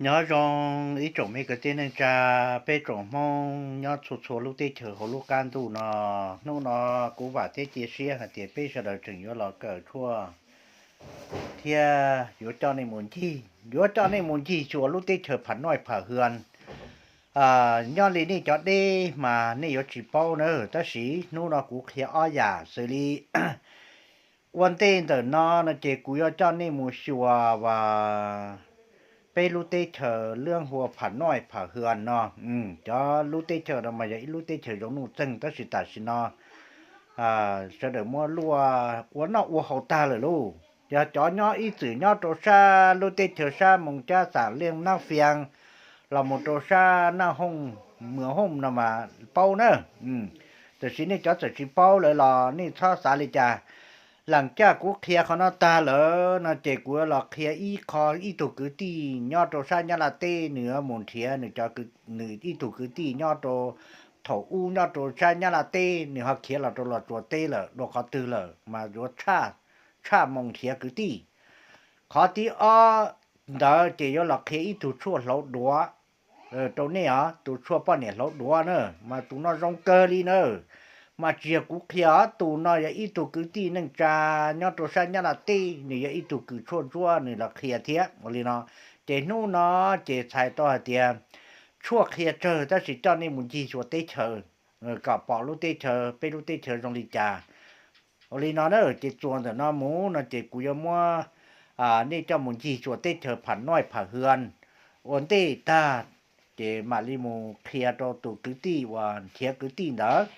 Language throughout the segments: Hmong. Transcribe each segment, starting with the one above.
Nyob zoo ib tsoom me kwv tij neej tsa, peb tsoom Hmoob nyob txhua txhua lub teb chaws hauv lub qab ntuj no. Hnub no kuv vam thiab cia siab hais tias peb sawv daws tseem yuav los kawm tshuaj thiab yuav coj nej mus ncig, yuav coj nej mus ncig xyuas lub teb chaws Pham Noj Pham Hwm. Nyob li nej cov deb mas nej yuav tsis paub na, tab sis hnub no kuv qhia ob yam xws li ua ntej ntawm no no ces kuv yuav coj nej mus xyuas peb lub teb chaws lub npe hu ua Pham Noj Pham Hwm no. Cov lub teb chaws no mas yog ib lub teb chaws zoo nuj txeeg tab sis tam sim no sawv daws muab luaj ua noj ua haus tag lawm lauj. Yog cov nyob ib txwm nyob rau sab lub teb chaws sab Moos Cab Xam Liaj Nab Fias los mus rau sab Naj Hooj, Muas Hooj no mas paub na. Tiam sis nej cov txawm tsis paub lawm los nej txhob xav li cas. Lam caj kuv qhia qhov no tag lawm no ces kuv yuav los qhia ib qho ib tug kwv tij nyob rau sab Nyab Laj teb, nws yuav mus nrhiav nws cov, nws ib tug kwv tij nyob rau, thaum ub nyob rau sab Nyab Laj teb, nws ho khiav los rau Los Tsuas teb lawm dua qhov twg lawm mas yuav tshaj moo nrhiav kwv tij. Qhov thib ob ntawd ces yuav los qhia ib tug tshuaj hlauv duav rau nej os, tus tshuaj poj niam hlauv duav na, mas tus no zoo kawg li na. Mas tsis yog kuv qhia os, tus no yog ib tug kwv tij neej tsa nyob rau sab Nyab Laj teb, nws yog ib tug kws tshuaj ntsuab nws los qhia thiab ua li no. Ces hnub no ces txhais tau hais tias tshuaj qhia tsawg tab sis coj nej mus ncig xyuas teb chaws kom pom lub teb chaws, peb lub teb chaws zoo li cas. Ua li no na, ces txuas ntawm no mus no ces kuv yuav muab nej coj mus ncig xyuas teb chaws Pham Noj Pham Hwm ua ntej tag, ces mam li mus qhia rau tus kwv tij uas nrhiav kwv tij ntawd,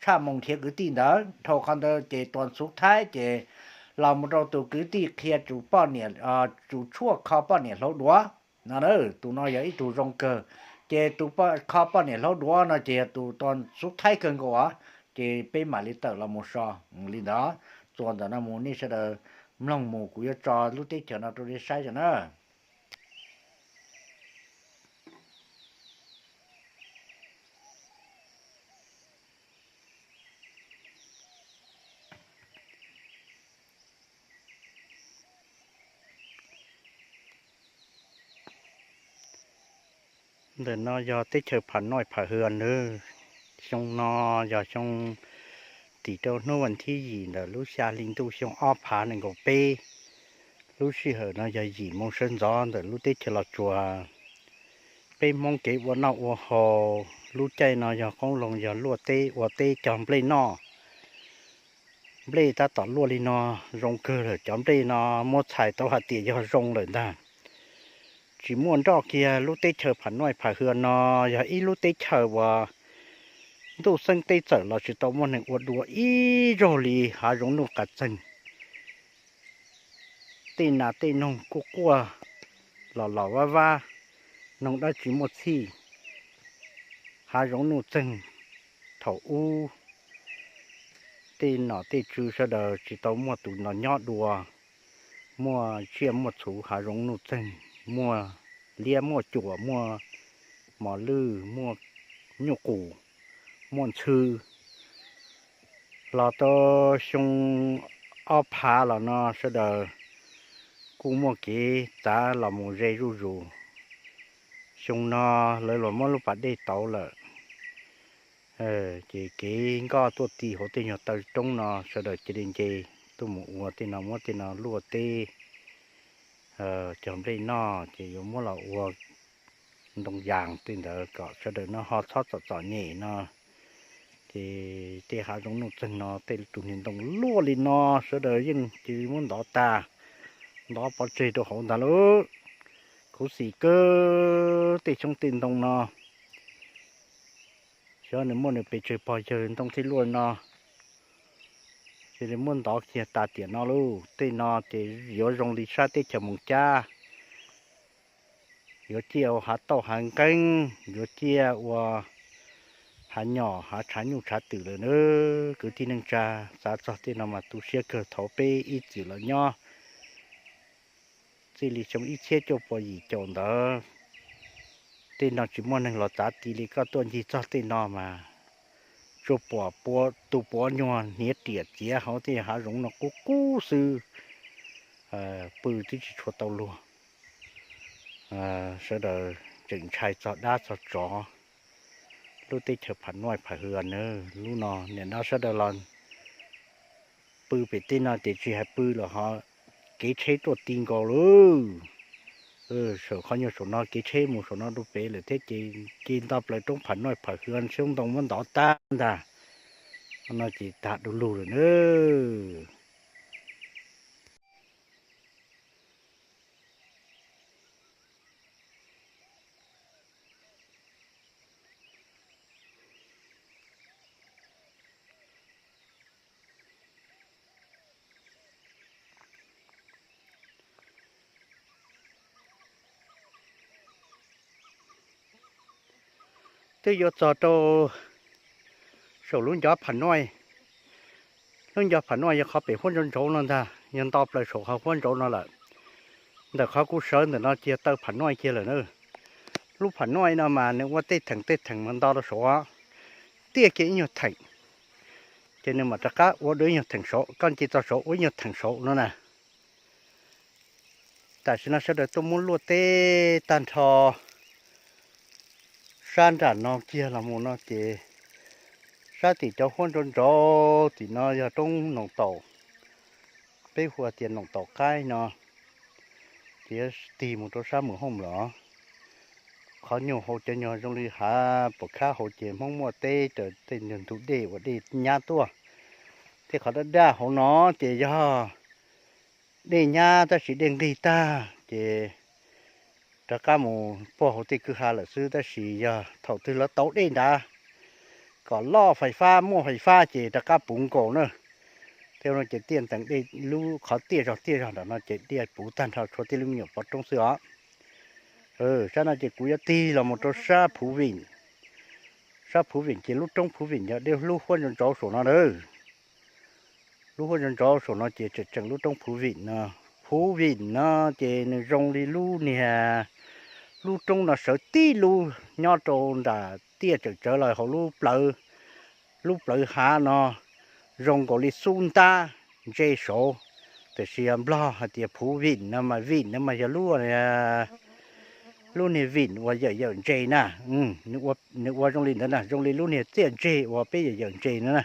tshaj moo nrhiav kwv tij ntawd. Dhau qhov ntawd ces tus xub thawj ces los mus rau tus kwv tij qhia tus poj niam, tus tshuaj kho poj niam hlauv duav no. Tus no yog ib tug zoo kawg. Ces tus kho poj niam hlauv duav no ces yog tus xub thawj kawg nkaus os. Ces peb mam li tawm los mus so li ntawd. Txuas ntawm no mus nej sawv daws mloog mus, kuv yuav tso lub teb chaws no rau nej saib os na. Ntawm no yog teb chaws Pham Noj Pham Hwm nawb. Xyoo no yog xyoo tim rau hnub vas thib yim ntawm lub xya hli ntuj xyoo ob phav nees nkaum peb. Lub sij hawm no yog yim moo sawv ntxov ntawm lub teb chaws Los Tsuas. Peb Hmoob kev ua noj ua haus lub caij no yog qoob loo yog luaj teb ua teb cog nplej noj. Nplej tab tom luaj li no zoo kawg lawm, cov nplej no muab txhais tau hais tias yog zoo lawm ntag. Tsis muaj nroj kiag, lub teb chaws Pham Noj Pham Hwm no yog ib lub teb chaws uas ntuj xeeb teb txawm los tsis tau muaj neeg ua dua ib zaug li, hav zoov nuj qas txeeg. Tej nas tej noog kuj quaj los los vab vab, noog dab tsi muaj txhij. Hav zoov nuj txeeg thaum ub tej nom tej tswv sawv daws tsis tau muaj tus no nyob dua. Muaj tsiaj muaj txhu, hav zoov nuj txeeg, muaj liab muaj cuam, muaj mos lwj, muaj nyuj qus, muaj ntxhw. Los tau xyoo ob phav los no sawv daws kuj muaj kev txav los mus ze zuj zus. Xyoo no lawv los muab lub pas dej tauv lawm, ces kev nkoj tuaj ti hauv tej nyuag taw roob no sawv daws cia li nce tuaj mus ua tej no, muab tej no luaj teb cog nplej noj, ces yuav muab los ua ntoo yas tej ntawd kom sawv daws no ho txhob txom txom nyem no. Ces tej hav zoov nuj txeeg no tej tus niag ntoo luaj li no sawv daws yeej cia li muab ntov tag, ntov pov tseg rau hauv ntag lauj. Khuv xim kawg tej xyoob tej ntoo no, xyov nws muaj nws pes tsawg pog yawg ntoo thiaj luaj no. Cia li muab ntov kiag tas tiam no lauj. Tej no ces yuav zoo li sab teb chaws Moos Cab, yuav ciaj ua hav tauj hav nqeeb, yuav ciaj ua hav nyom hav tshav nyuj tshav twm lawm na. Kwv tij neej tsa, xav txog tej no mas tu siab kawg. Thaum peb ib txwm los nyob txij li xyoo ib txhiab cuaj puas yim caum ntawd, tej no tsis muaj neeg los txav ti li. Koj tuaj ncig txog tej no mas tsuas pom tus puav nyuag hniav riam txiav hauv tej hav zoov no qub qub xwb, pw twb tsis tshua tau luag. Sawv daws tseem ntshai txog dab txog tsov, lub teb chaws Pham Noij Pham Hwm na. Lub no niam dab sawv daws los pw pem tej no ces tsis hais pw los ho kev tsheb tuaj ti nkaus lawm. Saum qhov nyuag saum no kev tsheb mus saum no rau pem lawm thiab ces nto plaws roob Pham Noij Pham Hwm xyoob ntoo muab ntov tag ntag. No ces tag du lug lawm na. Twb yuav txog rau saum lub ncov Pham Noij. Lub ncov Pham Noij yog qhov pem huab ntsaud ntsaud no ntag, yog nto plaws saum qhov huab ntsaud no lawm. Ntawm qhov kuv sawv ntawm no cia taw Pham Noij kiag lawm na. Lub Pham Noij no mas nws ua tej theem tej theem mas nto rau saum, tiaj kiag ib nyuag theem, ces nws mam rov qab ua dua ib nyuag theem saud, koj nce txog saud ua ib nyuag theem saud no na. Tam sim no sawv daws tuaj muab luaj teb tag nrho sab nram no kiag los mus no ces sab tim cov huab ntsauv ntsauv tim no yog roob Noom Taum, peb hu tias Noom Taum Qaib no, ces tig mus rau sab Mus Hooj lawm. Qhov nyuag hauv cov nyuag zoo li hav Pam Khab hauv ces Hmoob muaj teb raws tej ntug dej uas dej nyab tuaj, thiab qhov daj daj hauv no ces yog dej nyab tab sis dej nqig tag ces rov qab mus puag hauv tej kwj ha lawm xwb, tab sis yog thaum twg lawv tauv dej nrad kom loj fais fab muaj fais fab ces rov qab puv nkaus na. Tej no ces tiaj ntees dej lub qhov tiaj zog tiaj zog nram no ces dej puv tag nrho tshuav tib lub me nyuam pov roob xwb os. Sab no ces kuv yuav tig los mus rau sab Phuv Vim. Sab Phuv Vim ces lub roob Phuv Vim yog dej hlub huab ntsauv ntsauv saum no na. Lub huab ntsauv ntsauv saum no ces tseem tseem lub roob Phuv Vim no. Phuv Vim no ces nws zoo li lub niag, lub roob no sawv tib lub nyob rau nram tiaj tseem tsawv los hauv lub plawv, lub plawv hav no zoo nkaus li xub ntab ntse saud, tiam sis yog Nplog hais tias Phuv Vim no mas Vim no mas yog lub, lub niag Vim uas yawm yawm ntses na. Nws ua zoo li ntawd na, zoo li lub niag txiaj ntseg uas peb yawm yawm ntses no na.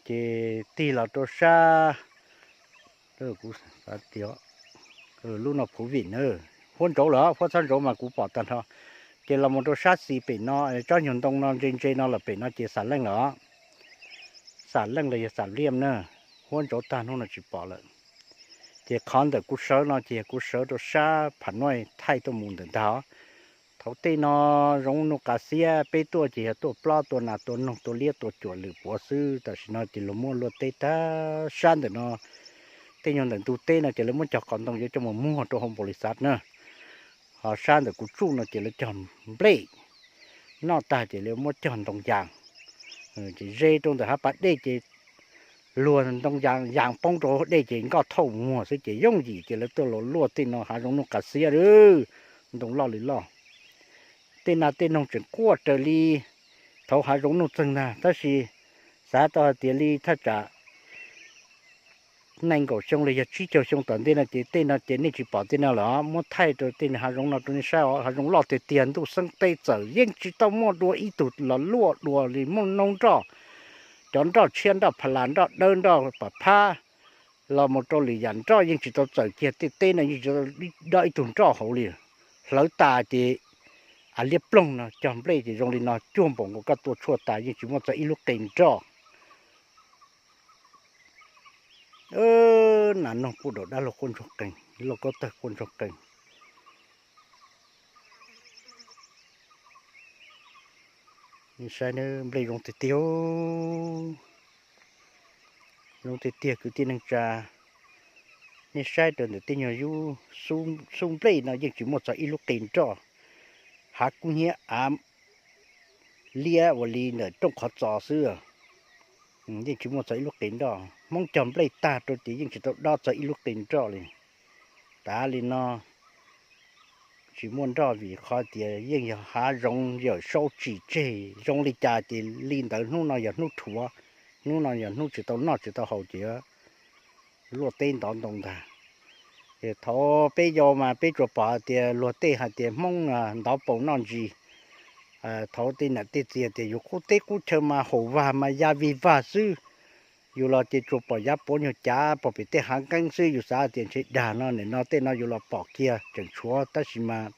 Ces tig los rau sab, kuv, lub no Phuv Vim na, huab ntsauv lawm, huab txhab ntsauv mas kuv pom tag nrho. Ces los mus rau sab xis pem no, tsob nyuag ntoo no ntse ntse no lawm pem no ces Xam Leej lawm os. Xam Leej los yog Xam Liaj na, huab ntsauv tag hnub no tsis pom lawm. Ces qhov ntawm kuv sawv no ces yog kuv sawv rau sab Pham Noij thaij tuaj mus ntawm ntag. Thaum tej no zoov nuj qas xiab peb tuaj ces yog tuaj plob tua nas tua noog tua liab tua cuam lwm puav xwb, tam sim no ces luag muab luaj teb tag sab ntawm no. Tej nyuag ntawm ntug teb no ces lawv muab cog qos ntoo yuav coj mus muag rau hauv npaum li xav na. Ho sab ntawm kuv tsuj no ces lawv cog nplej noj tag ces lawv muab cog ntoo yas, ces ze rau ntawm hav pas dej ces luag ntoo yas yas poob rau dej ces nkoj thauj muag xwb ces yooj yim ces lawv tuaj los luaj tej no hav zoov nuj qas xiab, ntoo loj li loj. Tej nas tej noog tseem quaj raws li thaud hav zoov nuj txeeg ntag, tab sis xav tau hais tias li thaj tsam nees nkaum xyoo los yog tsib caug xyoo tom ntej no ces tej no ces nej tsis pom tej no lawm, muab thaij rau tej hav zoov no rau nej saib os. Hav zoov loj tiag tiag, ntuj xeeb teb txawm yeej tsis tau muaj dua ib tug los luaj dua li, muaj noob nroj, cov nroj tshiab, nroj pha las, nroj dawb, nroj pam phab, los mus rau lwm yam nroj yeej tsis tau txawm kiag tej teb no, yeej tsis tau dob ib tug nroj hauv li. Hlawv tas ces av liab ploog no, cog nplej ces zoo li no cuag npaum nkaus koj tua tshuaj tas, yeej tsis muaj txog ib lub qe nroj. Nas noog puj daum dab laug quaj ntsuag qees, lauj kaub tawg quaj ntsuag qees. Nej saib nplej zoo tiag tiag, zoo tiag tiag kwv tij neej tsa. Nej saib rau ntawm tej nyuag yub xub nplej no yeej tsis muaj txog ib lub qe nroj. Hav kub hnyiab av liab ua li ntawm rooj qhov txos xwb, yeej tsis muaj txog ib lub qe nroj. Hmoob cog nplej tag rau ces yeej tsis tau dob txog ib lub qe nroj li. Tav li no tsis muaj nroj vim qhov tias yeej yog hav zoov yawm saub tsim tseg, zoo li cas ces li ntawd, hnub no yog hnub rhuav, hnub no yog hnub tsis tau noj tsis tau haus ces luaj teb ntov ntoo ntag. Thaum peb yau mas peb tsuas pom hais tias luag tej hais tias Hmoob ntov paus noj ntsis. Thaum tej nam tej txiv tias yus qub teb qub chaw mas haum vag mas ya vig vag xwb. Yus los ces tsuas pom yav puav nyuag cav pom pem tej hav nqeeb xwb, yus xav tias ntshe dag no nim no tej no yus los pom kiag tseem tshuav tab sis mas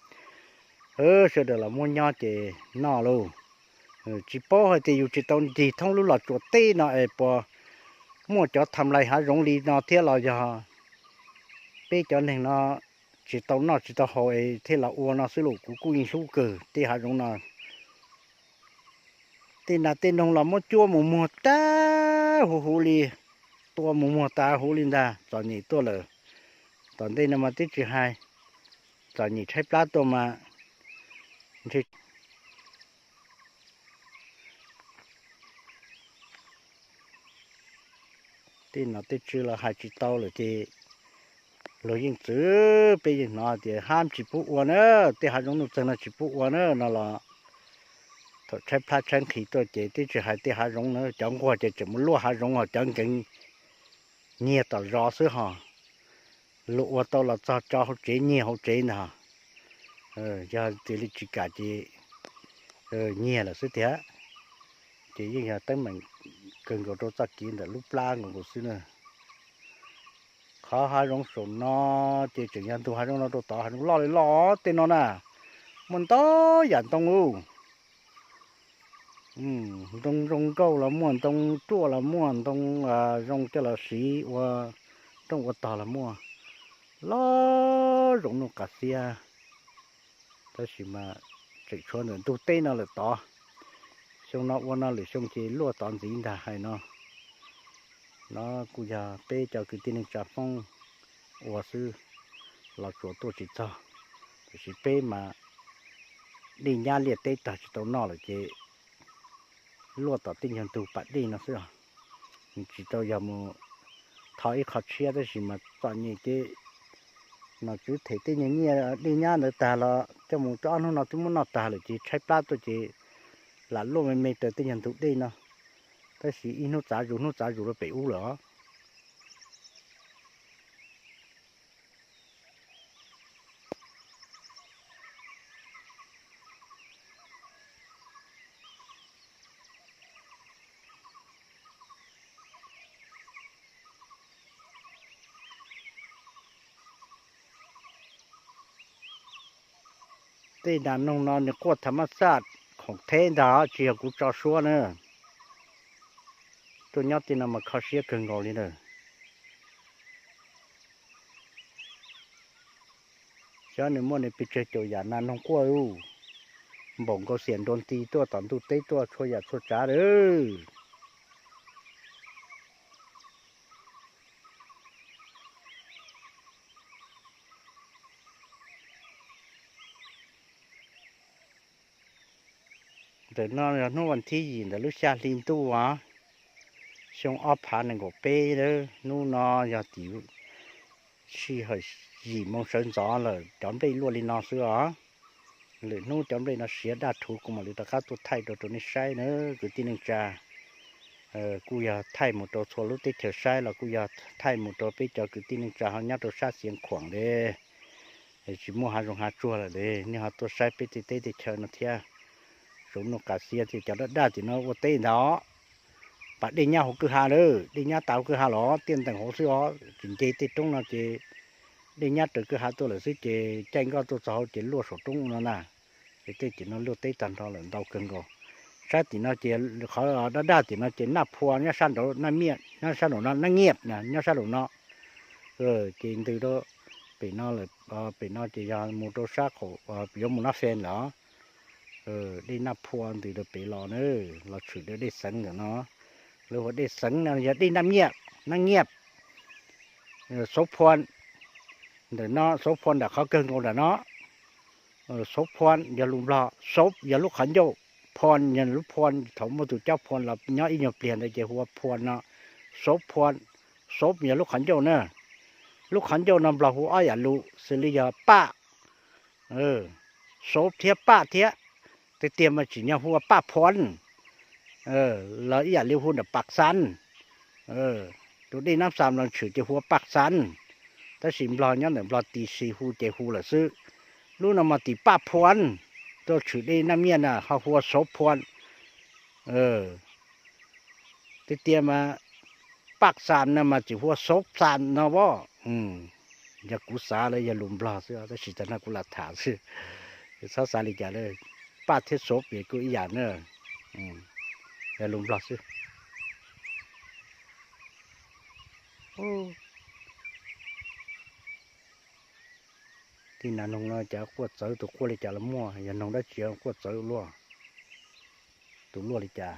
sawv daws los muab nyob ces noj lauj. Tsis paub hais tias yus tsis tau nrig thoob lub Los Tsuas teb no es puas muaj cov tham lais hav zoov li no thiab los yog peb cov neeg no tsis tau noj tsis tau haus es thiaj los ua no xwb lauj. Kuv kuj yeej hlub kawg tej hav zoov no. Tej nas tej noog los muab cuab mus muag tag huv huv li, tua mus muag tag huv li ntag, txom nyem tuaj lawm. Tom ntej no mas twb tsis hais, txom nyem tshaib plab tuaj mas ntshe tej nom tej tswv los hais tsis tau lawm ces luag yeej txwv, peb yeej hnov tias hab tsis pub ua na, tej hav zoov nuj txeeg no tsis pub ua na no los thaum tshaib plab tshaib nqhis tuaj ces twb tsis hais tej hav zoov na, cov nquag ces tseem mus luaj hav zoov os, cov nkees nyiag tom zos xwb hos, luag ua tau los txog tso hauv tsev nyiag hauv tsev ntag. Yog tias li tsis kam ces nyiag lawm xwb tiag. Ces yeej yog teeb meem kawg nkaus rau txoj kev ntawm lub plab nkaus nkaus xwb na. Qhov hav zoov saum no ces tseem yog ntug hav zoov no rau tod, hav zoov loj li loj tej no na, muaj ntau yam ntoo u. Ntoo zoo nkauj los muaj, ntoo ruaj los muaj, ntoo zoo coj los siv ua rooj ua tog los muaj, loj zoov nuj qas xiab. Tab sis mas tseem tshuav ntawm ntug teb no lawm tod. Xyoo no ua no lwm xyoo ces luaj tod ntxiv ntag hais no. No kuj yog peb cov kwv tij neej tsa Hmoob ua xwb, Los Tsuas tuaj tsis txog. Tiam sis peb mas dej nyab liaj teb tag tsis tau noj lawm ces luaj tom tej nyuag ntug pas dej no xwb os. Tsis tau yog mus tho ib qho tshiab tab sis mas txom nyem ces nom tswv them tej nyuag nyiaj dej nyab ntawd tag los coj mus, ob hnub no twb muab noj tag lawm ces tshaib plab tuaj ces lam luaj me me raws tej nyuag ntug dej no. Tab sis ib hnub txav zus hnub txav zus rau pem ub lawm os. Tej nas noog no nws quaj tham mab xaj khoom theb ntag tsis yog kuv tso suab na. Tuaj nyob tej no mas kho siab kawg nkaus li na. Xyov nws muaj nws pes tsawg caum yam nas noog quaj, npaum nkaus xiam nroo nti tuaj tom ntuj teb tuaj txhua yam txhua tsav lawm. Ntawm no yog hnub vas thib yim ntawm lub xya hli ntuj as, xyoo ob phav nees nkaum peb lawm. Hnub no yog tim sij hawm yim moo sawv ntxov lawm cov nplej luaj li no xwb os. Lwm hnub cov nplej no siav daj rhuv kuv mam li rov qab tuaj thaij rau rau nej saib na kwv tij neej tsa. Kuj yog thaij mus rau txhua lub teb chaws saib los kuj yog thaij mus rau peb cov kwv tij neej tsa ho nyob rau sab Xiav Khuam li, tsis muaj hav zoov hav tsuag lawm li, nej ho tuaj saib peb tej teb tej chaw no thiab. Zoov nuj qas xiab thiab cov daj daj tim no ua teb ntag. Pas dej nyab hauv kwj ha lawm, dej nyab tas hauv kwj ha los tiaj ntees hauv xwb os, tsis nce tej roob no ces dej nyab raws kwj ha tuaj lawm xwb ces caij nkoj tuaj txog hauv ces luaj saum roob no na. Ces tej tim no luaj teb tag nrho lawm ntau kawg nkaus. Sab tim no ces qhov daj daj tim no ces Naj Phua nyob sab nraud, Naj Miaj nyob sab nraum no, Naj Nyiaj nyob sab nraum no. Ces ntws rau pem no lawm, pem no ces yog mus rau sab qaum yuav mus Naj Fee lawm. Dej Naj Phua ntws rau pem los na, los tshwm rau dej xeev ntawm no. Lawv hu dej xeev no yog dej Naj Miaj, Naj Nyiaj, Xauv Phua. Ntawm no Xauv Phua nram qhov kawg nkaus nram no. Xauv Phua yog lus Nplog, Xauv yog lub qhov ncauj, Phua yog lub Phua, thaum muaj tus cob Phua los nyob ib nyuag pliag ntawd ces hu ua Phua no. Xauv Phua, Xauv yog lub qhov ncauj na. Lub qhov ncauj no Nplog hu ob yam lus xws li yog paj, Xauv thiab paj thiab. Tiag tiag mas tsim nyog hu ua Paj Phua los ib yam li hu nram Paj Xav. Tus dej Nab Xas los tshwm ces hu ua Paj Xav. tab sis Nplog nyob ntawm Nplog tib si hu ces hu lawm xwb. Lub no mas tim Paj Phuam, tuaj tshwm dej Naj Miaj na ho hu ua Sov Phuam. Tiag tiag mas Paj Xam no mas tseem hu ua Sov Xam no as. Yog kuv xav los yog lus Nplog xwb tab sis tag no kuv lam tham xwb. Txhob xav li cas, Paj thiab Sov ces kuj ib yam na, yog lus Nplog xwb. Tij nas noog no cas quaj txawv, tus quaj li cas los muaj, yog noog dab tsi quaj txawv luaj, tus luaj li cas.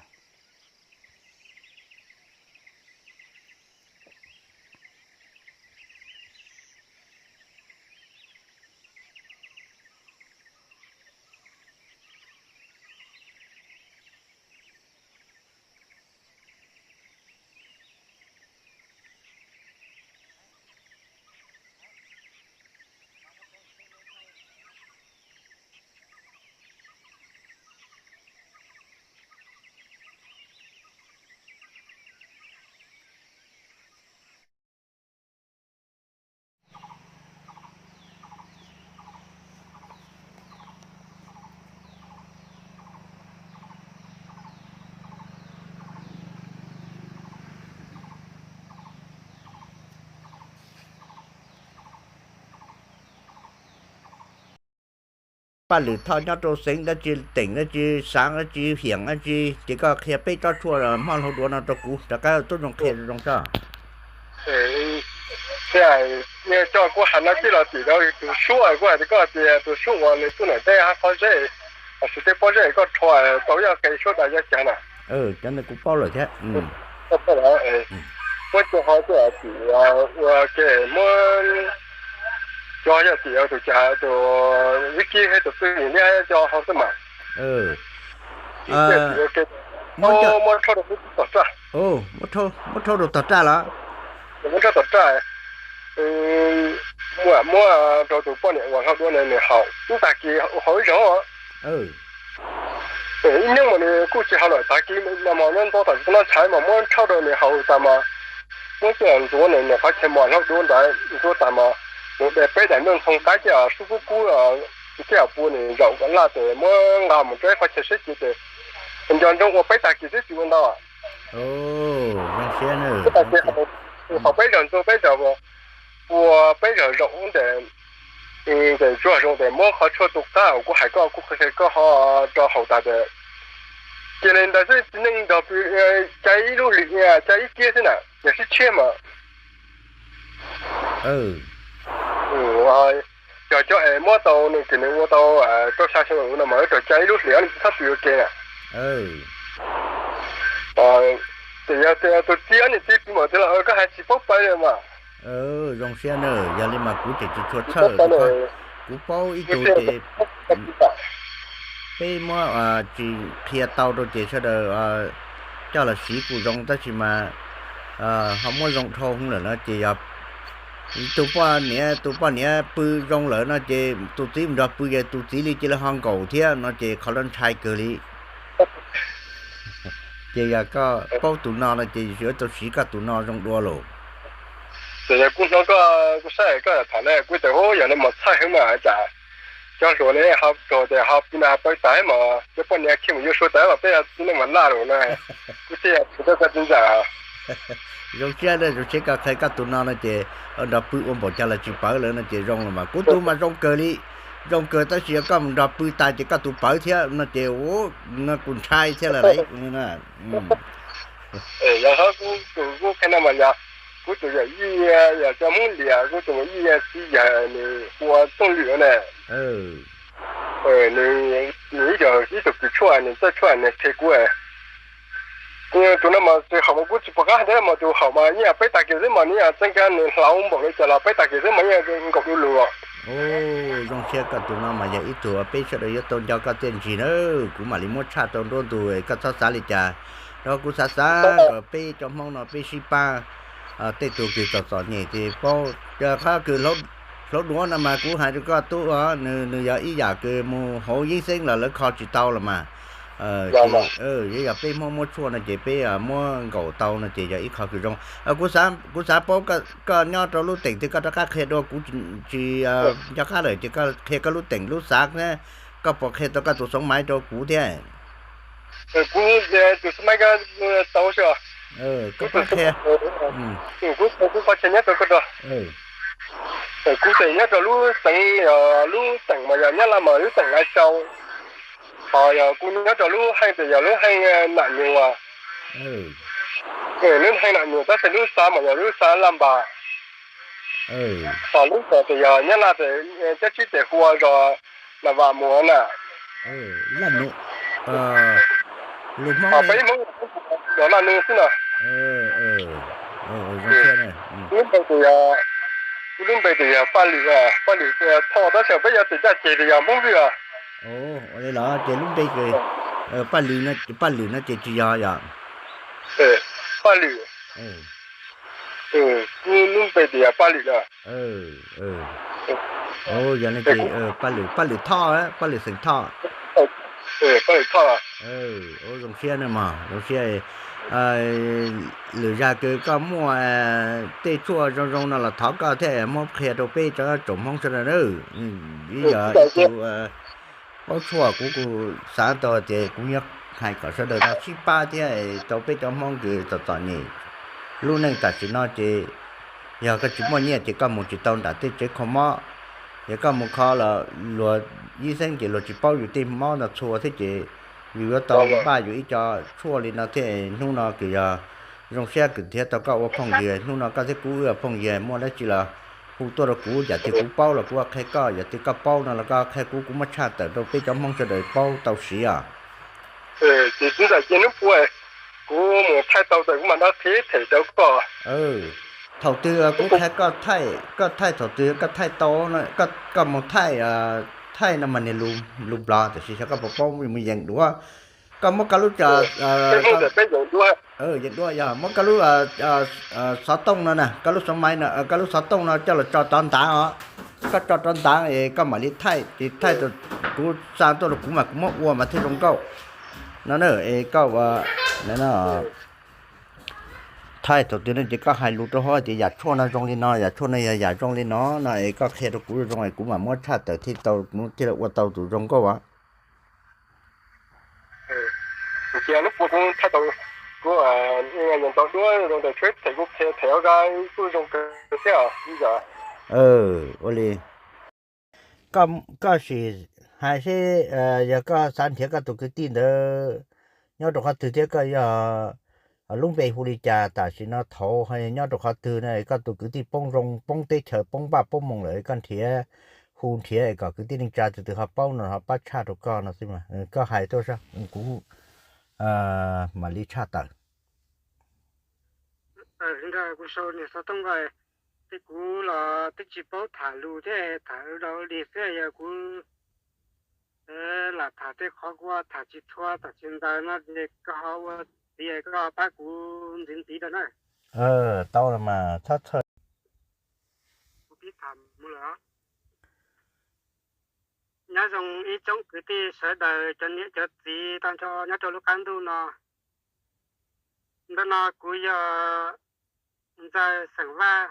Paj Lwm Thoj nyob rau xeev dab tsi, teem dab tsi, xaav dab tsi, hiam dab tsi ces koj qhia peb tsob tshuaj hmo hlau duav no rau kuv rov qab tuaj zoo qhia zoo tso. Coj kuv hais no tij los tim rau tus suab, kuv hais tias koj tias tus suab uas nws tuaj ntawm teb hab qhov zeb, los sis tej pob zeb koj rho tau yog qe suab tas yog cas na. Cov ntawd kuv paub lawm thiab. Muab coj ho coj tim ua ke, muab coj yog tim tus cas tus Vib Kib thiab tus Pwj Lis Liab coj ho xwb mas. Muab rhaub rau tom raj. Muab rhaub rau tom raj los? Muab rhaub tom raj, muab rau tus poj niam uas hlau duav na nws haus ib tag kis, haus ib zaug. Ib hnub mas nws kuj tsis haus lawm, tag kis no mas nyob ntau tom no ntshai mas muab rhaub rau nws haus tas mas, muab coj los ntxuav nws qhov chaw mos hlau duav ntawd, ntxuav tas mas nws de peb daim nplooj ntxhoo qaib coj sub kub kub, coj pua nws zaum kom laj tes muab nqa mus rau qhov chaw seb cia tes nco ntsoov ua peb tag kis xwb tsis ua ntau. Haus peb zaug ntxuav peb zaug, pua peb zaug zaum tes, tes tsuag zoo tes muab qhov tshuaj tus qab uas kuv hais koj, kuv qhia koj ho rau haus tas tes cia li ntawd xwb, txiv neej nrog pw, cai ib lub hlis, cai ib kiab xwb na, yog sib tshiab mas. Cog cov es muab tau nws, ces nws ua tau rau xya xyoo no mas wb raug cai ib lub hlis, nws tsis txhob pw ua ke na. Ces yog tus txiv, ob niam txiv pw npaum twg los koj hais tsis paub pawg li mas. Zoo siab na, yog li mas kuv ces tsis tshua txhawj. Kuv paub ib tug ces peb muab tsis qhia tau rau ces sawv daws coj los siv kuj zoo, tab sis mas ho muab zoo dhau hwv lawm no ces yog tus poj niam, tus poj niam pw zoo lawm no ces tus txiv mus nrog pw ces tus txiv li cia li ho nkaum thiab no ces qhov no ntshai kawg li. Ces yog koj paub tus no no ces yuav tau siv koj tus no zoo dua lawm. Ces yog kuv hnov koj, kuv saib koj tham ne kuv tias hu yog li mas txhawj heev mas cas cov hluas ne ho raug tias ho pw no pawg tag mas cov poj niam khiav mus yuav Suav tas mas peb txiv neej mas laj lawm na. Kuv thiaj yog tsis tau koj txiv ntxawm. Zoo siab, zoo siab koj qhia koj tus no no ces nrog pw ua npaum cas los tsis pawv lawm no ces zoo los mas kuv tus mas zoo kawg li. Zoo kawg tab sis yog koj mus nrog pw tas ces koj tus pawv thiab no ces no kuv ntshai thiab lawm. Yog kuv tus kuv qhia no mas yog kuv tus yawm yij, yog cov Hmoob Lias, kuv tus yawm yij txiv yawg nws hu ua Tooj Lwm ne. Nws, nws ib tug kws tshuaj, nws txawj tshuaj, nws qhia kuv. Tus no mas tus haum mas kuv tsis pom qab hais tias mas tus haum mas yeej peb tag kis xwb mas nws yeej txeeb kag nws hlaus npaum li cas los peb tag kis xwb mas yeej nkaum du lug. Zoo siab koj tus no mas yog ib tug peb sawv daws yuav tau nco koj txiaj ntsig na. Kuv mam li muab tshaj rau nruab ntug, koj txhob xav li cas. Rau kuv xav xav kom peb cov Hmoob no peb sib pab, tej tug kws txom txom nyem ces paub. Qhov kws hlaub duav no mas kuv hais rau koj tub, nws yog ib yam kws mus hauv yeeb xeeb los lawv kho tsis tau los mas. Ces yog peb Hmoob muab tshuaj no ces peb muab nkaum tau no ces yog ib qho kws zoo. Kuv xav paub koj nyob rau lub teem twg, koj rov qab qhia dua kuv, tsis nco qab lawm ces koj qhia koj lub teem lub xav, koj puas qhia tau koj tus xov maiv rau kuv thiab? Kuv tus xov maiv tau, koj pab qhia. Kuv, kuv qhov chaw nyob rau koj, kuv teem nyob rau lub xeev, lub teem mas yog Nyab Laj mas lub teem Lai Châu. Ho yog kuv nyob rau lub heej tes yog lub heej Nam Nyuas. Lub heej Nam Nyuas tab sis lub xav mas yog lub xav Laj Npas. Ho lub tes yog Nyab Laj tes, cov tsib tes hu ua zos Nam Vam Muas na. Laj Nus, lus Hmoob, peb Hmoob hu ua Laj Nus xwb na. Lub npe tes yog, lub npe tes yog Paj Lwm, Paj Lwm Thoj, tab sis peb yuav tes caj ces tes yog Hmoob Vwj os. Ua li los ces lub npe, Paj Lwm no ces tsis yog yom? Paj Lwm, lub npe tes yog Paj Lwm na. Yog li ces Paj Lwm, Paj Lwm Thoj, Paj Lwm xeem Thoj. Paj Lwm Thoj, zoo siab na mog, zoo siab. Lwm zag kws koj muaj tej tshuaj zoo zoo no los thov koj thiaj muab qhia rau peb cov tsoom Hmoob sawv daws na. Ib yog ib tug paub tshuaj, kuv kuj xav tau tias kuv yuav hais kom sawv daws no sib pab thiab rau peb cov Hmoob kws txom txom nyem. Lub neej tam sim no ces yog koj tsis muaj nyiaj ces koj mus tsis tau nram tej tsev kho mob. Yog koj mus kho los luag ib xeeb ces luag tsis paub yus tej mob no txhua thiab ces yus yuav tau npaj yus ib co tshuaj li no thiab. Hnub no kws yog zoo siab kws thiab tau koj ua phooj ywg, hnub no koj thiab kuv wb ua phooj ywg, muaj dab tsi los hu tuaj rau kuv, yam twg kuv paub los kuv qhia koj, yam twg koj paub no los koj qhia kuv, kuv muab tshaj tawm rau peb cov Hmoob sawv daws paub tau siv os. Ces txiv ntxawm, cia hnub puas kuv mus thaij tau tas kuv mam rov qhia them rau koj. Thaum twg kuv qhia koj thaij, koj thaij thaum twg koj thaij tau, koj mus thaij, thaij no mas niag lus Nplog, tiam sis xyov koj puas paub, mus yeem duab. Koj muab koj lub, yeem duab, yog muab koj lub xov tooj no na, koj lub xov maiv no, koj lub xov tooj no coj los tso rov ntav os. Koj tso rov ntav es koj mam li thaij, ces thaij kuv xa tuaj rau kuv mas kuv muab ua mas thiaj zoo nkauj no na. Es koj ua thaij thaum twg no ces koj hais lus rau hauv tias yam tshuaj no zoo li no, yam tshuaj no yog yam zoo li no no es koj qhia rau kuv zoo es kuv mam muab tshaj tawm thiaj tau, kuv thiaj li ua tau tus zoo nkauj as. Cia hnub puas kuv thaij tau, kuv nyeem tau duab zoo ntawm tsheb them kuv qhia them ua zaj kuj zoo kawg thiab os. Ua li, koj sim hais seb yog koj xav nrhiav koj tus kwv tij ntawd nyob rau qhov twg thiab koj yog lub npe hu li cas, tam sim no thaud ho yog nyob rau qhov twg no, koj tus kwv tij poob zoo poob teb chaws poob npaj poob moos lawm koj nrhiav, hu nrhiav kom kwv tij neej tsa tus twg ho paub no ho pab tshaj rau koj no xwb mas koj hais tuaj saib kuv mam li tshaj tawm. Kuv sau niag xov tooj ko, tej kuv los twb tsis paub tham lus thiab, tham rau li xwb, yog kuv lam tham tej qhov kuv tham tsis txhua tham tsis ntawd no ces koj ho ua txiv koj pab kuv ntxiv ntxiv rau na. Tau los mas txhob txhawj. Kuv pib tham mus lawm. Nyob zoo ib tsoom kwv tij sawv daws cov niam cov txiv tag nrho nyob rau lub qab ntuj no. Ntawm no kuv yog Ntxawg xeem Vaj,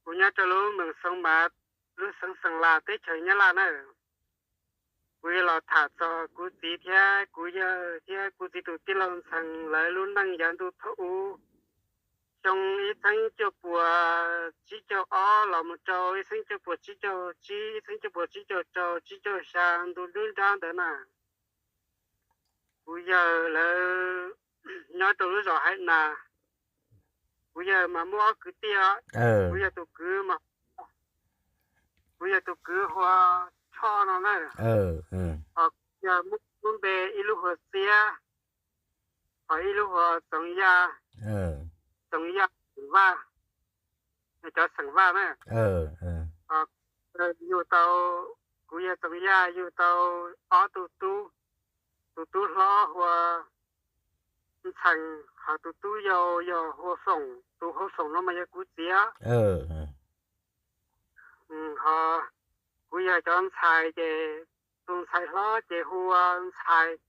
kuv nyob rau lub moos Xoo Mav, lub xeev Xeem Las teb chaws Nyab Laj na. Kuv yuav los tham txog kuv txiv thiab kuv yawg thiab kuv txiv tus tij laug Ntxhee lawv lub neej yav ntuj thaum ub, xyoo ib txheeb cuaj puas tsib caug ob los mus rau ib txheeb cuaj puas tsib caug tsib, ib txheeb cuaj puas tsib caug rau tsib caug xya ntu nruab nrab ntawd na. Kuv yawg lawv nyob rau lub zos Haiv Nas. Kuv yawg mas muaj ob kwv tij os. Kuv yawg tus kwv mas, kuv yawg tus kwv hu ua Tshoj no na. Ho kuv yawg muaj lub npe, ib lub hu ua Txiab, ho ib lub hu ua Txoov Yaj. Txoov Yaj xeem Vaj, cov xeem Vaj na. Yug tau, kuv yawg Txoov Yaj yug tau ob tug tub, tus tub hlob hu ua Ntxhee, ho tus tub yau yog hu ua Foom, tus hu ua Foom no mas yog kuv txiv. Ho kuv yawg cov ntxhais ces tus ntxhais hlob ces hu ua Ntxhais,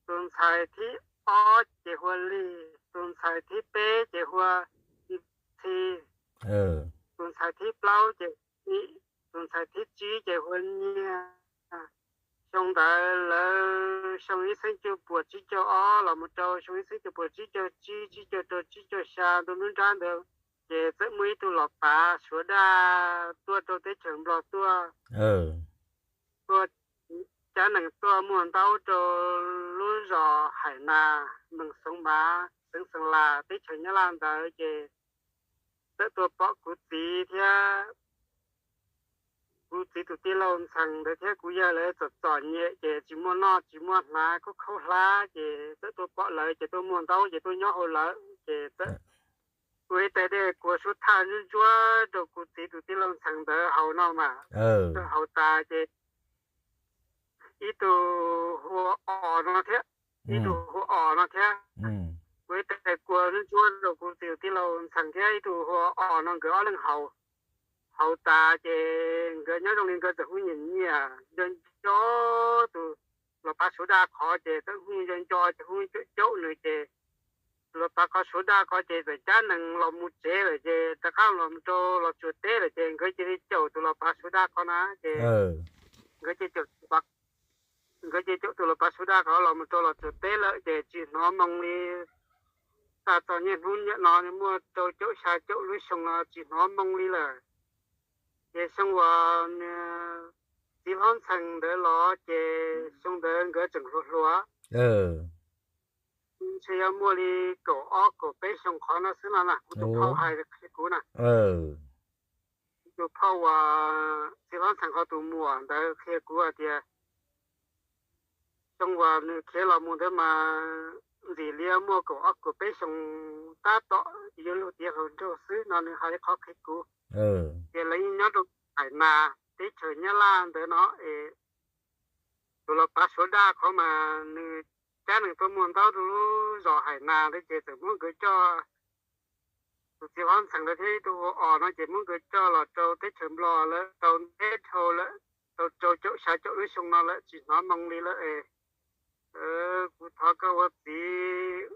tus ntxhais thib ob ces hu ua Lis, tus ntxhais thib peb ces hu ua Ntxhi, tus ntxhais thib plaub ces Nim, tus ntxhais thib tsib ces hu ua Nyiaj. Xyoo ntawd lawv xyoo ib txhiab cuaj puas tsib caug ob los mus rau xyoo ib txhiab cuaj puas tsib caug tsib, tsib caug rau tsib caug xya ntu nruab nrab ntawd, ces txawm muaj ib tug los pav Suav daj tuaj rau teb chaws Nplog tuaj, tuaj cab nees tuaj muag ntaub rau lub zos Hais Nas, Mees Xoov Mav, xeev Xeem Las, teb chaws Nyab Laj ntawd ces txawm tuaj pom kuv txiv thiab kuv txiv tus tij laug Ntxhee ntawd thiab kuv yawg lawv txom txom nyem ces tsis muaj noj tsis muaj hnav khaub khaub hlab ces txawm tuaj pom lawv ces tuaj muag ntaub ces tuaj nyob hauv lawv ces txawm ua ib tais dej kua sub thaj ntsuab ntsuab rau kuv txiv tus tij laug Ntxhee ntawd haus no mas, haus tas ces ib tug hu ua Os no thiab, ib tug hu ua Os no thiab, ua ib tais kua ntsuab ntsuab rau kuv txiv tus tij laug Ntxhee thiab ib tug hu ua Os no nkawd ob leeg haus. Haus tas ces nkawd nyob zoo li nkawd txawm hu nyiam nyiam nco nco tus los pav Suav daj qhov ces txawm hu nco nco ces hu caum caum nws ces tus los pav qhov Suav daj qhov ces txawm cab nees los mus tsev lawm ces rov qab los rau Los Tsuas teb lawm ces nkawd cia li caum tus los pav Suav daj qhov na ces nkawd cia caum, nkawd cia caum tus los pav Suav daj qhov los mus rau Los Tsuas teb lawm ces tsis hnov moo li. Txog txog niaj hnub niaj no muaj rau caum xya caum lub xyoo no tsis hnov moo li lawm. Ces xyoo uas txiv hlob Ntxhee ntawd los ces xyoo ntawd nkawd tseem hluas hluas, ntshe yuav muaj li kaum ob kaum peb xyoo qhov no xwb no na, kuv tus phauj hais qhia kuv na. Kuv tus phauj uas txiv hlob Ntxhee qhov tus muam ntawd qhia kuv hais tias xyoo uas nws khiav los mus ntawd mas ntxim li muaj kaum ob kaum peb xyoo tab tom yuav luag tiav hluas nraug xwb no nws hais li qhov qhia kuv. Ces lawv yeej nyob rau Hais Nas teb chaws Nyab Laj ntawd no es tus los pav Suav daj qhov mas nws cab nees tuaj muag ntaub rau lub zos Hais Nas ntawd ces txawm muab nkawd coj, tus txiv hlob Ntxhee ntawd thiab ib tug hu Os no ces muab nkawd coj los rau teb chaws Nplog lawm tau ntev dhau lawm, tau rau caum xya caum lub xyoo no lawm tsis hnov moo li lawm es kuv thov koj ua txiv,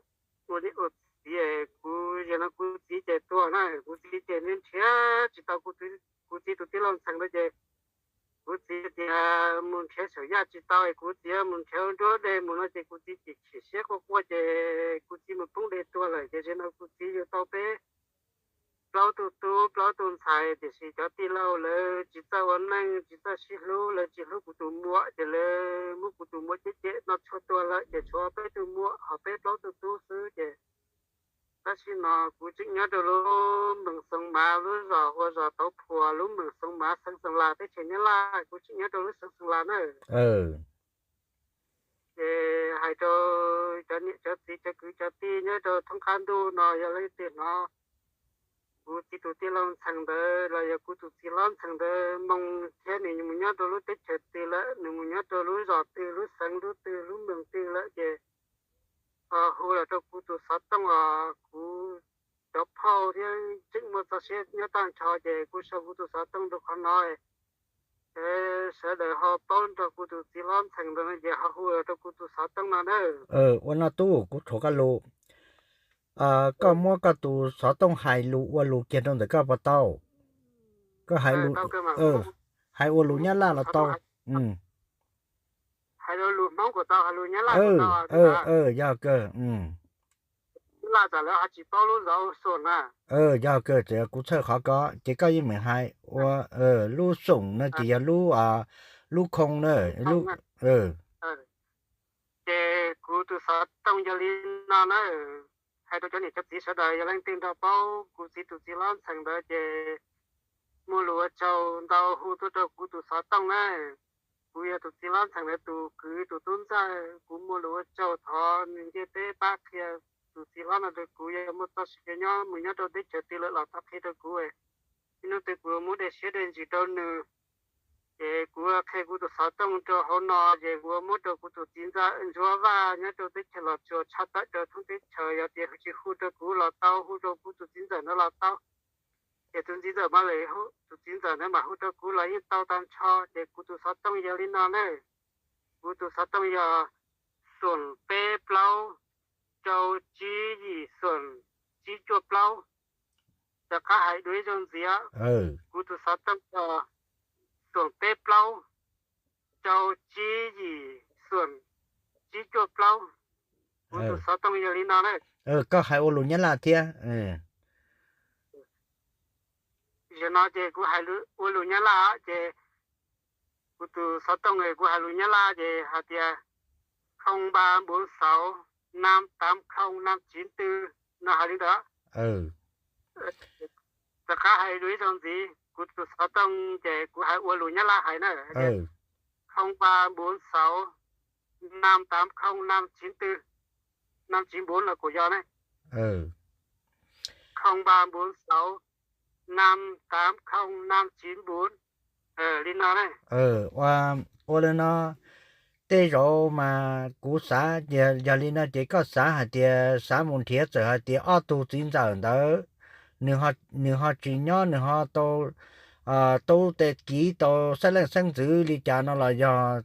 ua niam ua txiv es kuv, yog no kuv txiv ces tuag na, kuv txiv ces nrhiav tsis tau kuv txiv tus tij laug Ntxhee ntawd ces kuv txiv tias mus nrhiav saum yaj tsis tau es kuv txiv mus nrhiav nruab dej mus no ces kuv txiv chim chim siab quaj quaj ces kuv txiv mus poob dej tuag lawm ces zaum no kuv txiv yug tau peb plaub tug tub plaub tug ntxhais tiam sis cov tij laug lawv tsis txawj ua neej tsis txawj sib hlub, lawv tsis hlub kuv tus muam ces lawv muab kuv tus muam cem cem no tshuav tuag lawm ces tshuav peb tug muam ho peb plaub tug tub xwb ces tab sis no kuv tseem nyob rau lub Mees Xoov Mav lub zos hu ua zos Tauv Phuas lub Mees Xoov Mav xeev Xeem Las teb chaws Nyab Laj, kuv tseem nyob rau lub xeev Xeem Las na. Ces hais rau cov niam cov txiv cov kwv cov tij nyob rau thoob qab ntuj no yog leej twg hnov kuv txiv tus tij laug Ntxhee ntawd los yog kuv tus txiv hlob Ntxhee ntawd moo thiab nws mus nyob rau lub teb chaws twg lawm, nws mus nyob rau lub zos twg lub xeev lub twg lub mees twg lawm ces ho hu los rau kuv tus xov tooj os, kuv cov phauj thiab tseem muaj txoj sia nyob tag nrho ces kuv sau kuv tus xov tooj rau qhov no. Sawv daws ho paub nrog kuv tus txiv hlob Ntxhee ntawd no ces ho hu los rau kuv tus xov tooj no na. Ua no tub, kuv thuam koj lus. Koj muab koj tus xov tooj hais lus ua lus kiag rau ntawm koj puas tau? Koj hais lus, hais ua lus Nyab Laj los tau. Hais lus Hmoob kuj tau, hais lus Nyab Laj kuj tau. Yog kawg. Nyab Laj tam lawv ho tsis paub lub zos xu na. Yog kawg, ces kuv txhawj qhov ko ces koj yeej meem hais ua lub xoom no ces yog lub, lub khoo na. Ces kuv tus xov tooj yog li no na, hais rau cov niam cov txiv sawv daws yog leej twg nrog paub kuv txiv tus txiv hlob Ntxhee ntawd ces muaj lus ua tsaug ntau hu tuaj rau kuv tus xov tooj na. Kuv yog tus txiv hlob Ntxhee ntawd tus kwv tus tub ntxawg, kuv muaj lus ua tsaug thov nws ntiaj teb pab qhia tus txiv hlob no rau kuv, yog muaj txoj sia nyob mus nyob rau teb chaws twg lawm los thov qhia rau kuv. Ib hnub twg kuv muab dej siab dej ntsws rau nws, ces kuv qhia kuv tus xov tooj rau hauv no, ces kuv muab rau kuv tus txiv ntxawm Ntsuab Vaj nyob rau teb chaws Los Tsuas tshaj tawm rau thoob teb chaws, yog tias tsis hu rau kuv los tau, hu rau kuv tus txiv ntxawm ntawd los tau. Ces tus txiv ntxawm mas lawm, tus txiv ntxawm ntawd mas hu rau kuv los yeej tau tag nrho. Ces kuv tus xov tooj yog li no na. Kuv tus xov tooj yog xoom peb plaub rau tsib yim xoom tsib cuaj plaub. Rov qab hais dua ib zaug ntxiv, kuv tus xov tooj yog xoom peb plaub rau tsib yim xoom tsib cuaj plaub. Kuv tus xov tooj yog li no na. Koj hais ua lus Nyab Laj thiab. Zaum no ces kuv hais ua lus Nyab Laj ces kuv tus xov tooj kuv hais lus Nyab Laj ces hais tias không ba bốn sáu năm tám không năm chín tư, no hais li ntawd. Rov qab hais dua ib zaug ntxiv, kuv tus xov tooj ces kuv hais ua lus Nyab Laj hais na, không ba bốn sáu năm tám không năm chín tư, năm chín bốn no kuj yog ne. Không ba bốn sáu năm tám không năm chín bốn, li no ne. Ua li no, tej zaum mas kuv xav, yog li no ces koj xav hais tias xav mus nrhiav txawm hais tias ob tug txiv ntxawm ntawd nws ho tsis nyob, nws ho tau tub tes kiv tau xeeb leej xeeb ntxwv li cas no los yog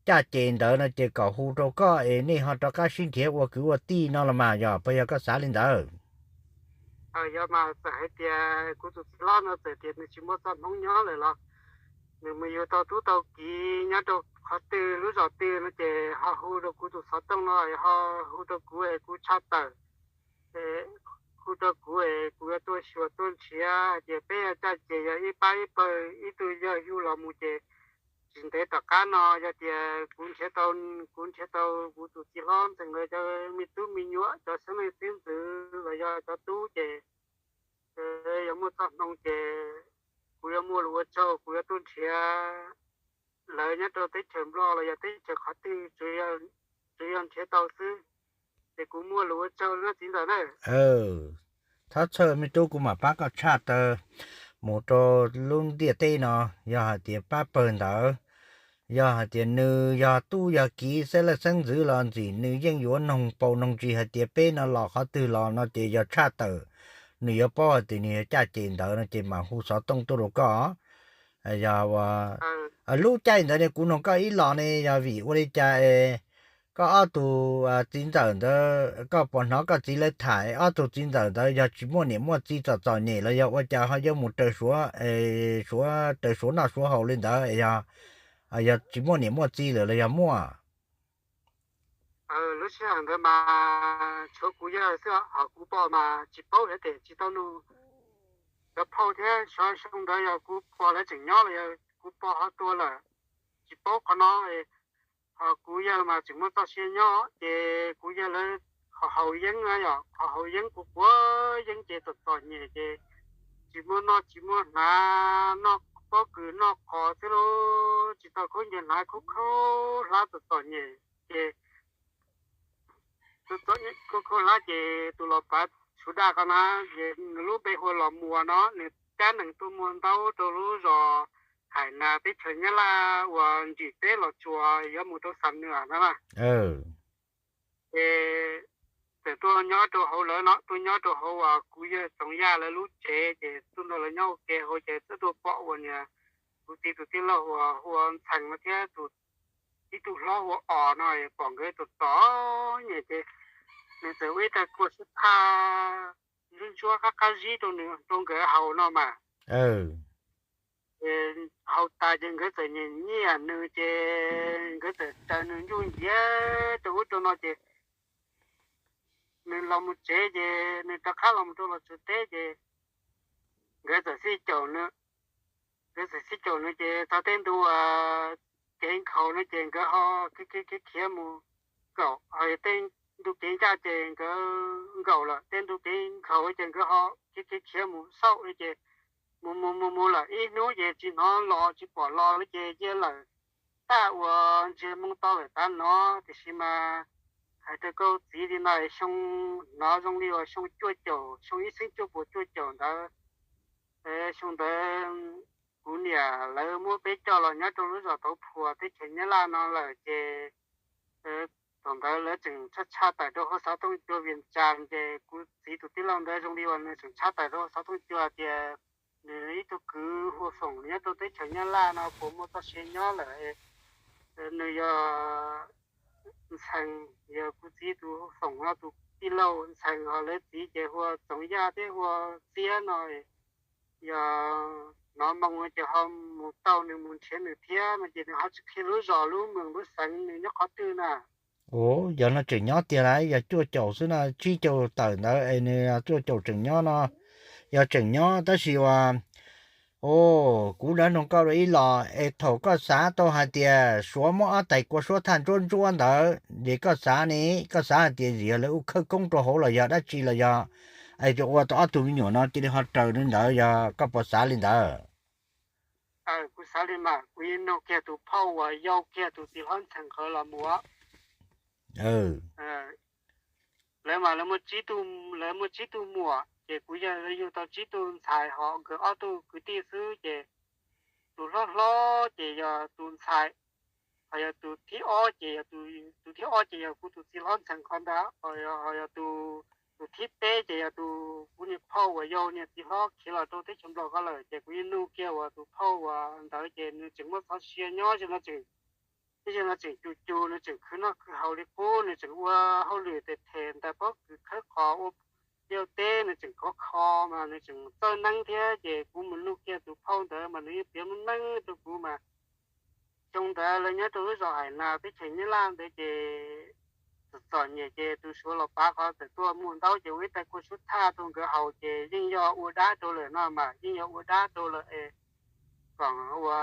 caj ces ntawd no ces kom hu rau koj es nej ho rov qab sib nrhiav ua kwv ua tij no los mas yog puas yog koj xav li ntawd? Yog mas txawm hais tias kuv tus txiv hlob no txawm tias nws tsis muaj txoj hmoov nyob lawm los nws mus yug tau tub tau kiv nyob rau qhov twg lub zos twg no ces ho hu rau kuv tus xov tooj no, ho hu rau kuv es kuv tshaj tawm, hu rau kuv es kuv yuav tuaj xyuas tuaj nrhiav hais tias peb caj ces yog ib pab ib pawg, ib tug yawg yug los mus ces tsis ntev tom qab no yog tias kuv nrhiav tau, kuv nrhiav tau kuv tus txiv hlob ntxeev lawv cov me tub me nyuam, cov xeeb leej xeeb ntxwv los yog cov tub ces yog muaj txoj hmoo ces kuv yuav muaj lus ua tsaug, kuv yuav tuaj nrhiav lawv nyob rau teb chaws Nplog los yog teb chaws qhov twg, tsuas yog nrhiav tau xwb ces kuv muaj lus ua tsaug no txiv ntxawm na. Thov txhawj me tub, kuv mam pab koj tshaj tawm mus rau lub ntiaj teb no, yog hais tias pab pawg ntawd, yog hais tias nws yog tub yog kiv xeeb leej xeeb ntxwv los ntxim nws yeej yuav noog paus noog ntsis hais tias peb no los qhov twg los no ces yog tshaj tawm nws yuav paub hais tias nws yog caj ces ntawd no ces mam hu xov tooj tuaj rau koj. Yog lub caij ntawd ne kuv noog koj ib los ne yog vim ua li cas es koj ob tug txiv ntxawm ntawd, koj puas hnov koj txiv lawv tham ob tug txiv ntxawm ntawd yog tsis muaj niam muaj txiv txom txom nyem los yog ua cas ho yuav mus raws suav, suav raws suav noj suav haus li ntawd, yog tsis muaj niam muaj txiv lawm los yog muaj? Lub sij hawm ntawd mas tshuav kuv yawg xwb, ho kuv pog mas tsis paub thiab, tsis tau nug cov phauj thiab. Xyov xyoo ntawd yog kuv pog lawv tseem nyob los yog kuv pog ho tuag lawm, tsis paub qhov no. Ho kuv yawg mas tseem muaj txoj sia nyob ces kuv yawg lawv qhov haus yeeb na, yog qhov haus yeeb kuv quav yeeb ces txom txom nyem ces tsis muaj noj tsis muaj hnav, noj pob kws noj qos xwb lauj, tsis tau khaub ncaws hnav, khaub khaub hlab txom txom nyem ces khaub khaub hlab ces tus los pav Suav daj ko na, nws lub npe hu ua Los Muas no, nws cab nees tuaj muag ntaub rau lub zos Hais Nas teb chaws Nyab Laj uas ntsim teb Los Tsuas yuav mus rau Xam Nuas na. Ces txawm tuaj nyob rau hauv lawv no, tuaj nyob rau hauv uas kuv yawg Txoov Yaj lawv lub tsev, ces tuaj nrog lawv nyob ua ke hauv ces txawm tuaj pom uas niag kuv txiv tus tij laug uas hu ua Ntxhee no thiab tus tib tug hlob hu ua Os no, pom nkawd txom txom nyem ces nws txawm ua ib tag kua sib phaj ntsuab ntsuab qab qab zib rau nws, rau nkawd haus no mas. Ces haus tas ces nkawd txawm nyiam nyiam nws ces nkawd txawm raws nws ncuj nciav rau ub rau no ces nws los mus tsev ces nws rov qab los mus rau Los Tsuas teb ces nkawd txawm sib caum nws. Nkawd txawm sib caum nws ces txog tej ntu kev nkhaus no ces nkawd ho khiav khiav mus nkaum, ho yog tej ntu kev ncaj ces nkawd nkaum lawm, tej ntu kev nkhaus ces nkawd ho khiav khiav khiav mus xauj ces mus mus mus mus lawm ib hnub ces tsis hnov los tsis pom los li ces cia lawm. Tag uas ntsiag moo to lawm tav no, tiam sis mas hais rau koj txiv li no, xyoo hnov zoo li uas xyoo cuaj caum, xyoo ib txhiab cuaj puas cuaj caum ntawd, xyoo ntawd kuv niam lawv muab peb coj los nyob rau lub zos Tauv Phuas teb chaws Nyab Laj no lawm ces thaum ntawd lawv tseem tshaj tshaj tawm rau hauv xov tooj cua Vias Cas ces kuv txiv tus tij laug ntawd zoo li uas nws tseem tshaj tawm rau hauv xov tooj cua tias ib tug kwv hu Foom nyob rau teb chaws Nyab Laj no puas muaj txoj sia nyob lawm? Nws yog Ntxhee, yog kuv txiv tus Foom no tus tij laug Ntxhee, ho lawv txiv ces hu ua Txoov Yaj thiab hu ua Txiab no. Yog hnov moo ces ho mus tau nws mus nrhiav nws thiab no ces nws ho tsis qhia lub zos lub moos lub xeev nws nyob qhov twg na. Yog no tseem nyob tiag las, yog cuaj caum xwb no, tsib caug tawm ntawd es nws cuaj caum tseem nyob no. Yog tseem nyob tab sis uas, o, kuv dab noog koj dua ib los es thaum koj xav tau hais tias Suav muab ob tais kua suab thaj ntsuab ntsuab ntawd ces koj xav ne, koj xav hais tias yog lawv ua khawb koob rau hauv los yog dab tsi los yog es ua tau ob tug me nyuam no cia li ho raws li ntawd, yog koj puas xav li ntawd? Kuv xav li mas kuv yeej nug kiag tus phauj uas yau kiag tus txiv hlob Ntxhee nkawd los mus. Lawv mas lawv muaj tsib tug, lawv muaj tsib tug muam ces kuv yug tau tsib tug ntxhais, ho nkawd ob tug kwv tij xwb ces tus hlob hlob ces yog tus ntxhais, ho yog tus thib ob ces, tus thib ob ces yog kuv tus txiv hlob Ntxhee nkawd ntag, ho yog tus thib peb ces yog tus kuv niag phauj uas yau niag txiv hlob khiav los rau teb chaws Nplog ko lawm. Ces kuv yeej nug kiag uas tus phauj uas ntawd ces nws tseem muaj txoj sia nyob, tib ze no tseem cus cus, nws tseem khwv noj khwv haus li qub, nws tseem ua hauj lwm tes them ntais pob kws khawb qhov ua liaj teb, nws tseem khov kho mas nws tseem txawj neeb thiab ces kuv mus nug kiag tus phauj ntawd mas nws yeej piav lub neej rau kuv mas. Xyoo ntawd lawv nyob rau lub zos Hais Nas teb chaws Nyab Laj ntawd ces txom txom nyem ces tus Suav los pav qhov txawm tuaj muag ntaub ces ua ib tais kua suab thaj rau nkawd haus ces yeej yog ua dab rau lawm no mas, yeej yog ua dab rau lawm es kom ua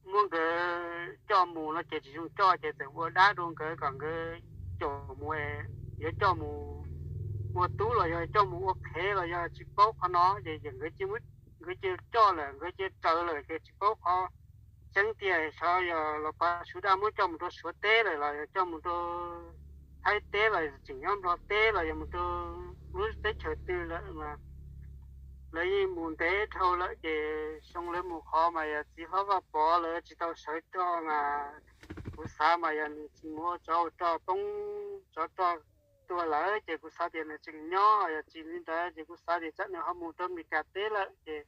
muab nkawd coj mus no ces tsis zoo coj ces txawm ua dab rau nkawd kom nkawd caum mus, yuav coj mus ua tub los yog coj mus ua qhev los yog tsis paub qhov no ces nkawd cia li coj lawm, nkawd cia li raws lawm ces tsis paub qhov tseeb tiag, xyov yog los pav Suav dab muab coj mus rau Suav teb lawm los yog coj mus rau Thaib teb los tseem nyob Nplog teb los yog mus rau lub teb chaws twg lawm mas lawv yeej mus ntev dhau lawm ces xyoo lawv mus qhov mas yog txiv hlob Vaj Pov lawv tsis tau sawv rog mas kuv xav mas yog nws tsis mus ua tsov ua rog poob tsov rog tuag lawm ces kuv xav tias nws tseem nyob, yog tsis li ntawd ces kuv xav tias tsam nws ho mus rau Meskas teb lawm ces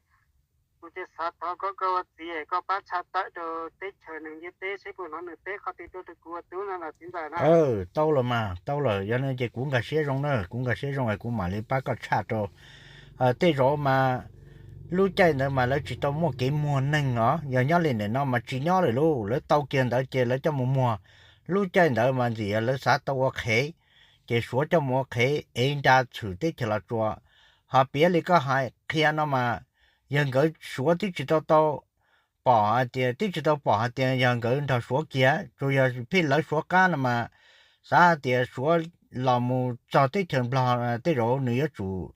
kuv thiaj xav thov koj, koj ua txiv koj pab tshaj tawm rau teb chaws neeg ntiaj teb seb puas hnov nws teb qhov twg tuaj rau kuv ua tub no los txiv ntxawm na. Tau los mas, tau lawm, yog li ces kuv nkag siab zoo na, kuv nkag siab zoo es kuv mam li pab koj tshaj rau. Tej zaum mas lub caij ntawd mas lawv tsis tau muaj kev muag neeg os, yog nyob li ntawm no mas tsis nyob lawm lauj, lawv tau kiag ntawd ces lawv coj mus muag. Lub caij ntawd mas ntxim yog lawv xav tau ua qhev, ces Suav coj mus ua qhev es nra tshwm teb chaws Los Tsuas. Ho piav li koj hais qhia no mas yog nkawd Suav twb tsis tau tau pom hais tias, twb tsis tau pom hais tias yog nkawd nrog Suav kiag, tsuas yog pheej lawv Suav qab no mas xav hais tias Suav los mus txog teb chaws Nplog tej zaum nws yuav tsum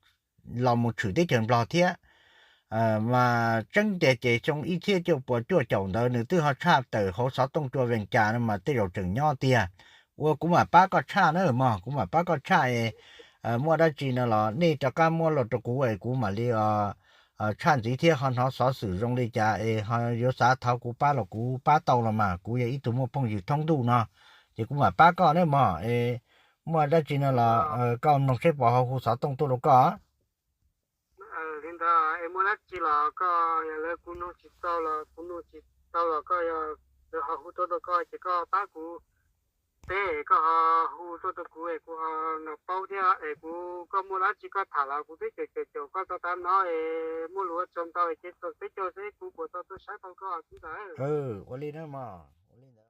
los mus tshwm teb chaws Nplog thiab. Mas tseeb tiag ces xyoo ib txhiab cuaj puas cuaj caum ntawd nws twb ho tshaj tawm hauv xov tooj cua Vees Cas no mas tej zaum tseem nyob tiag. Ua kuv mam pab koj tshaj na mog, kuv mam pab koj tshaj es muaj dab tsi no los nej rov qab muab los rau kuv es kuv mam li tshaj ntxiv thiab ho hnov xov xwm zoo li cas es ho yuav xav thov kuv pab los kuv pab tau los mas kuv yog ib tug muaj phooj ywg thoob ntuj no, ces kuv mam pab koj na mog es muaj dab tsi no los koj mloog seb puas ho hu xov tooj tuaj rau koj. Li ntawd es muaj dab tsi los koj, yog lawv kuv nug tsis tau los kuv nug tsis tau los koj, yog lawv ho hu tuaj rau koj ces koj pab kuv teb, koj ho hu tuaj rau kuv es kuv ho nrog paub thiab es kuv, koj muaj dab tsi koj tham los kuv twb caum caum caum koj tau tav no es muaj lus ua tsaug ntau ces txog teb chaws seb kuv puas tau tuaj saib tau koj txiv ntxawm. Ua li na mog, ua li ntawd.